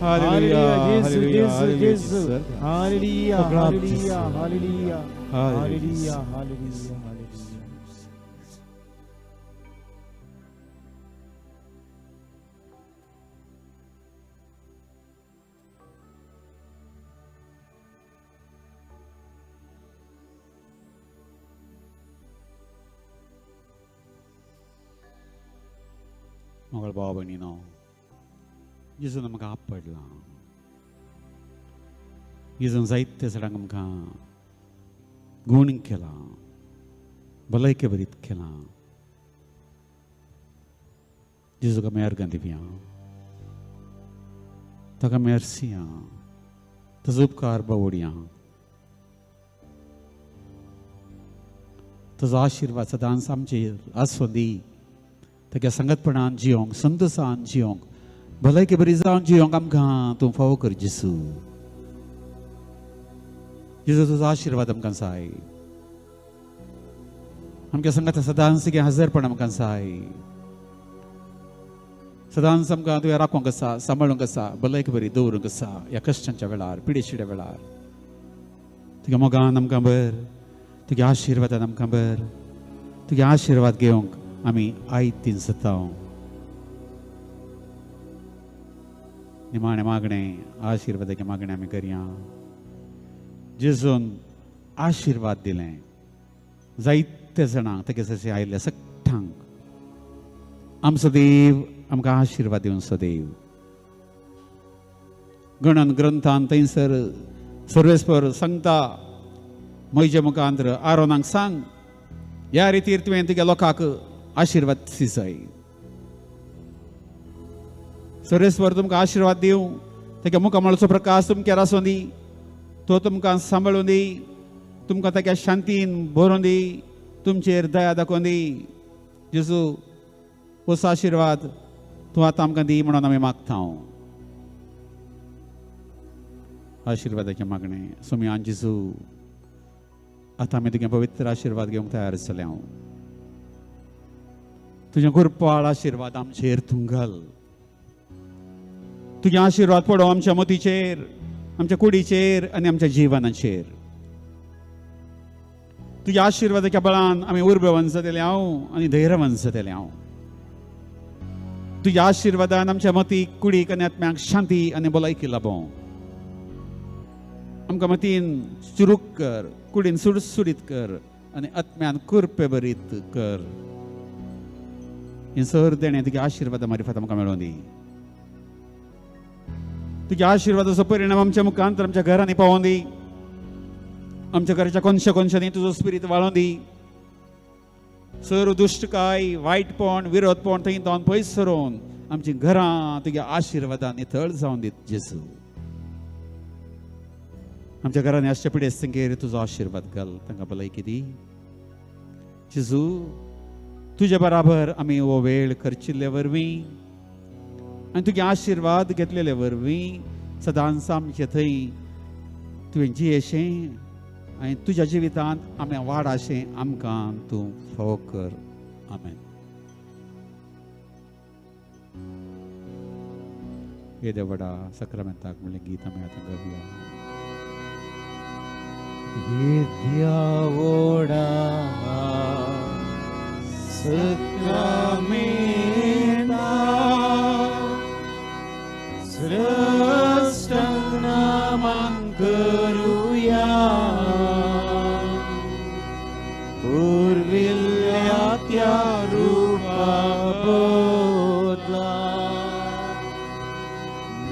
hallelujah, जेजू, जेजू, जेजू. Hallelujah, hallelujah, hallelujah, hallelujah, hallelujah, hallelujah. मगळ भाव भयणीनो, जेजून आमकां आपडलां, जेजून जायते जाणांक आमकां गूण केलां, भलायके बरीत केलां. जेजूक आमी अर्गां दिवया, ताका आमी अर्सिया, ताजो उपकार बावडया, ताजो आशिर्वाद सदांच आमचेर आसूं दी. ताका संगतपणान जियोंक, संतोसान जियोंक, भलायके बरी जावन जियोंक आमकां तूं फावो कर जेजू. जेजू तुजो आशिर्वाद आमकां जाय. आमच्या संगात सदांच तुगें हजरपण आमकां जाय. सदांच आमकां तुवें राखूंक आसा, सांबाळूंक आसा, भलायकी बरी दवरूंक आसा ह्या कश्टांच्या वेळार, पिडेशिड्या वेळार. तुज्या मोगान आमकां भर, तुज्या आशिर्वादान आमकां भर. तुज्या आशिर्वाद घेवंक आमी आयतीन सताव. निमाणें मागणें आशिर्वादाचें मागणें आमी करया. जेजून आशिर्वाद दिलें जायते जाणांक, तेगे जशें आयिल्ले सगळ्यांक. आमचो देव आमकां आशिर्वाद दिवचो देव. गणन ग्रंथान थंयसर सर्वेस्पर सांगता, म्हजे मुखांतर आरोनाक सांग, ह्या रितीर तुवें तुज्या लोकांक आशिर्वाद दिजाय. सर्वेस्पर तुमकां आशिर्वाद दिवं, तेगे मुखामळचो प्रकाश तुमकां आसूं दी, तो तुमकां सांबाळूं दी, तुमकां ताका शांतीन भरून दी, तुमचेर दया दाखोवन दी. जेजू होच आशिर्वाद तूं आतां आमकां दी म्हणून आमी मागता. आशिर्वादाचें मागणें. सोमयान जेजू, आतां आमी तुगे पवित्र आशिर्वाद घेवंक तयार जाले. हांव तुजें कृपाळ आशिर्वाद आमचेर तूं घाल. तुजें आशिर्वाद पडो आमच्या मतीचेर, आमच्या कुडीचेर आनी आमच्या जिवनाचेर. तुज्या आशिर्वादाच्या बळान आमी उर्बेवंत जातले हांव आनी धैर्यवंत जातले हांव. तुज्या आशिर्वादान आमच्या मतीक, कुडीक आनी आत्म्याक शांती आनी भलायकी लाबों. आमकां मतीन चुरूक कर, कुडीन सुडसुडीत कर आनी आत्म्यान कृपे भरीत कर. हें सर देणें तुज्या आशिर्वादा मारिफात आमकां मेळोवन दी. तुज्या आशिर्वादाचो परिणाम आमच्या मुखांतर आमच्या घरांनी पावोवन दी. आमच्या घराच्या कोनशा कोनशांनी तुजो स्पिरीत वाळोवन दी. सर्व दुश्टकाय, वायटपण, विरोधपण थंय जावन पयस सरोवन आमचीं घरां तुज्या आशिर्वादान नितळ जावन दीत जेजू. आमच्या घरांनी आसच्या पिडेस्तांगेर तुजो आशिर्वाद घाल, तांकां भलायकी दी. जेजू, तुज्या बराबर आमी हो वेळ खर्चिल्ले वरवीं आनी तुगे आशिर्वाद घेतलेले वरवीं सदांच आमचे थंय तुवें जियेशें आनी तुज्या जिवितांत आमी वाड अशें आमकां तूं फावो कर. आमेन. येद्या व्हडा सक्रामेंताक म्हणलें गीत आमी आतां गावया. येद्या व्हडा सक्रामेंता स्रश्टांक नमन करुया, पुर्विल्ल्या त्या रुपा बदला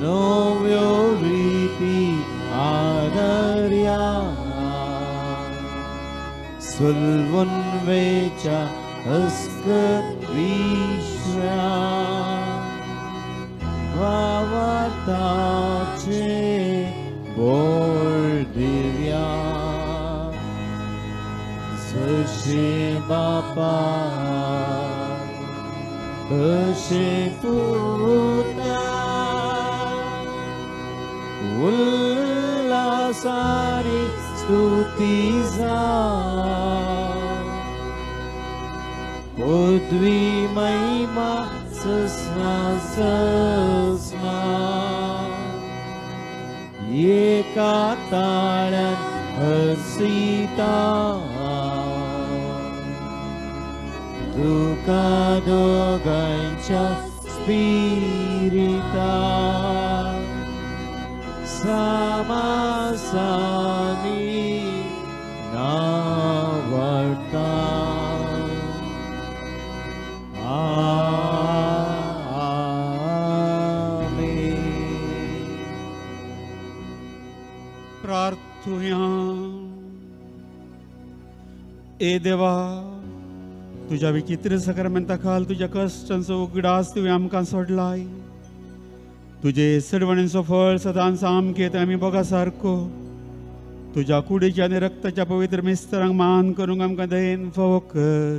नव्यो रिती आदर्या, सुलवून वेच्या अस्कत विश्वा वावरताचे बोल दिव्या, जशे बापा तशे पुता उल्लासारी स्तुती जा, पृथ्वी महिमा सस्ना सस्ना, एका ताळ्यान हर्षिता, तुका दोगांच्या स्पिरिता सामासानी नावडता. आमेन. प्रार्थुया. ए देवा, तुज्या विचित्र सक्रमेंता खाल तुज्या कश्टांचो उगडास तुवें आमकां सोडलाय. तुजे सडवणेचो फळ सदांच आमके आमी बोगा सारको तुज्या कुडीच्या आनी रक्ताच्या पवित्र मिस्तरांक मान करूंक आमकां दयेन फावो कर,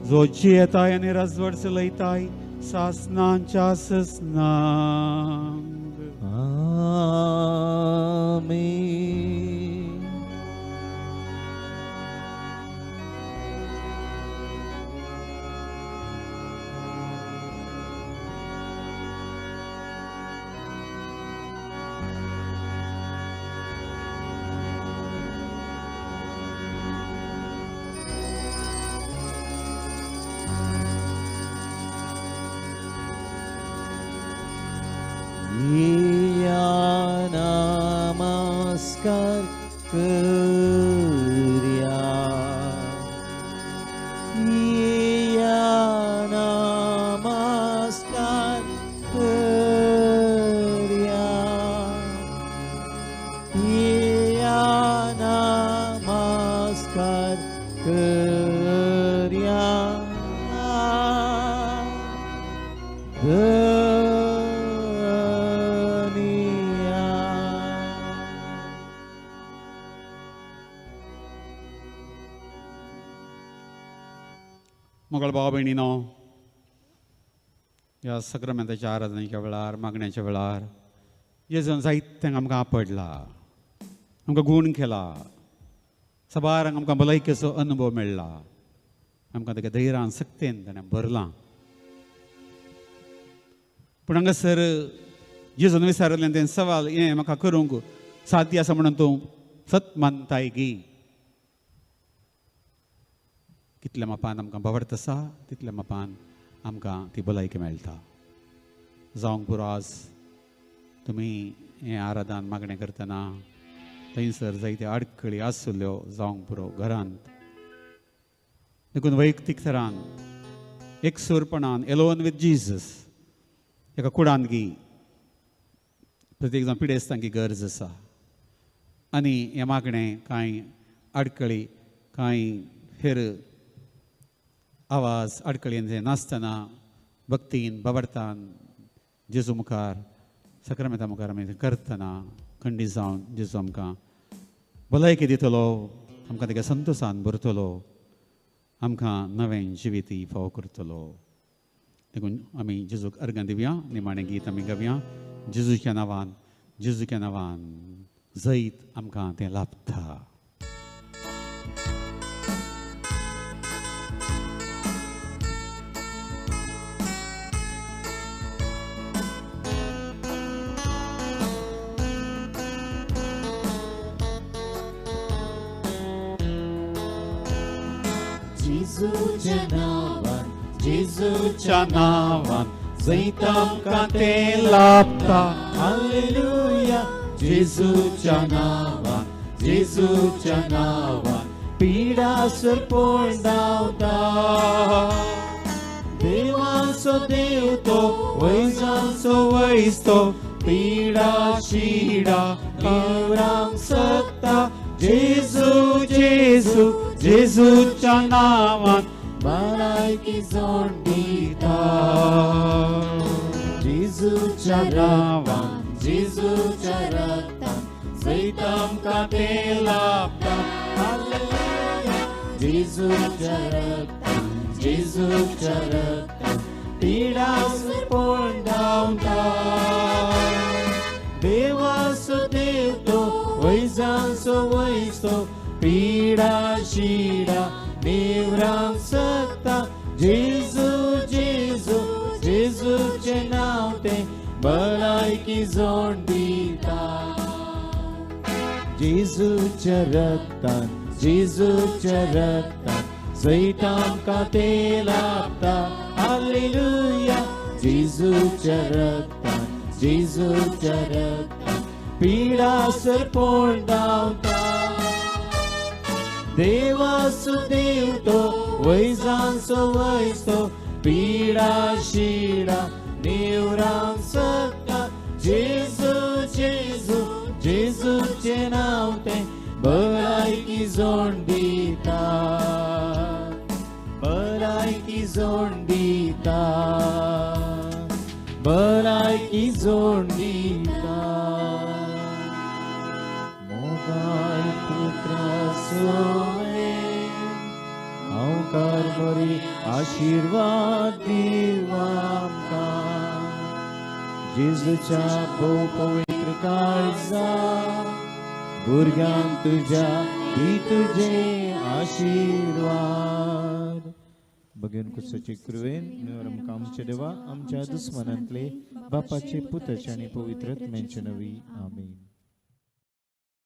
जो जियेताय आनी राजवट चलयताय सासनांच्या ससनांक. आमेन. दर्या धनिया. मोगल भाव भयणीनो, ह्या सक्रमेंताच्या आराधनेच्या वेळार, मागण्याच्या वेळार जेजून जायत्यांक आमकां आपडला, आमकां गूण केला, सबारांक आमकां भलायकेचो अनुभव मेळ्ळा, आमकां ताका धैर्यान सक्तेन ताणें भरलां. पूण हांगासर जेजून विचारलें तें सवाल हें म्हाका करूंक साध्य आसा म्हणून तूं सत मानताय गी? कितल्या मापान आमकां भावार्थ आसा तितल्या मापान आमकां ती भलायकी मेळटा. जावंक पुरो आज तुमी हें आराधन मागणें करतना थंयसर जायते आडखळी आसल्यो जावंक पुरो घरांत, देखून वैयक्तीक थरान एकसूरपणान एलोन विथ जीजस एका कुडान गी प्रत्येक जाण पिडेस्तांकी गरज आसा. आनी हें मागणें कांय आडखळी कांय हेर आवाज आडखळीन नासतना भक्तीन भावार्थान जेजू मुखार सक्रमेंता मुखार आमी करतना खंडीत जावन जेजू आमकां भलायकी दितलो, आमकां ताका संतोशान भरतलो, आमकां नवें जिवीतय फावो करतलो. देखून आमी जेजूक अर्गां दिवया, निमाणें गीत आमी गावया. जेजूच्या नांवान, जेजूच्या नांवान जैत आमकां तें लाभता. जेजूच्या नांवान, जेजूच्या नांवान जैत आमकां तें लाभता. हालेलुया. जेजूच्या नांवान, जेजूच्या नांवान पिडा सरपोण धांवता. देवाचो देव तो, वैजांचो वैज तो, पिडा शिडा निवरांक शकता. जेजू जेजू जेजूच्या नांवान भलायकी जोड दिता. जेजूच्या नांवान, जेजूच्या रक्तान जैत आमकां तें लाभता. हालेलुया. जेजूच्या रक्तान, जेजूच्या रक्तान पिडा सरपोण धांवता. देवाचो देव तो, वैजांचो वैज तो, पिडा शिडा निवरांक शकता. जेजू जेजू जेजूचें नांव तें भलायकी जोड दिता. जेजूच्या रक्तान, जेजूच्या रक्तान जैत आमकां तें लाभता. हालेलुया. जेजूच्या रक्तान, जेजूच्या रक्तान पिडा सरपोण धांवता. देवाचो देव तो, वैजांचो वैज तो, पिडा शिडा निवरांक शकता. जेजू जेजू जेजूचें नांव तें भलायकी जोड दिता. भलायकी जोड दिता, भलायकी जोड दिता. मोगाळ पुत्रा सोवे हांवकार बरी आशिर्वाद दिव आमकां. जेजूच्या भोव पवित्र काळजा भुरग्यांक तुज्या दी तुजे आशिर्वाद. बगेन कुसाची कृवेन आमकां आमच्या देवा आमच्या दुस्मनांतले बापाचे पुताचे आनी पवित्र आत्म्याचे नवी. आमीन.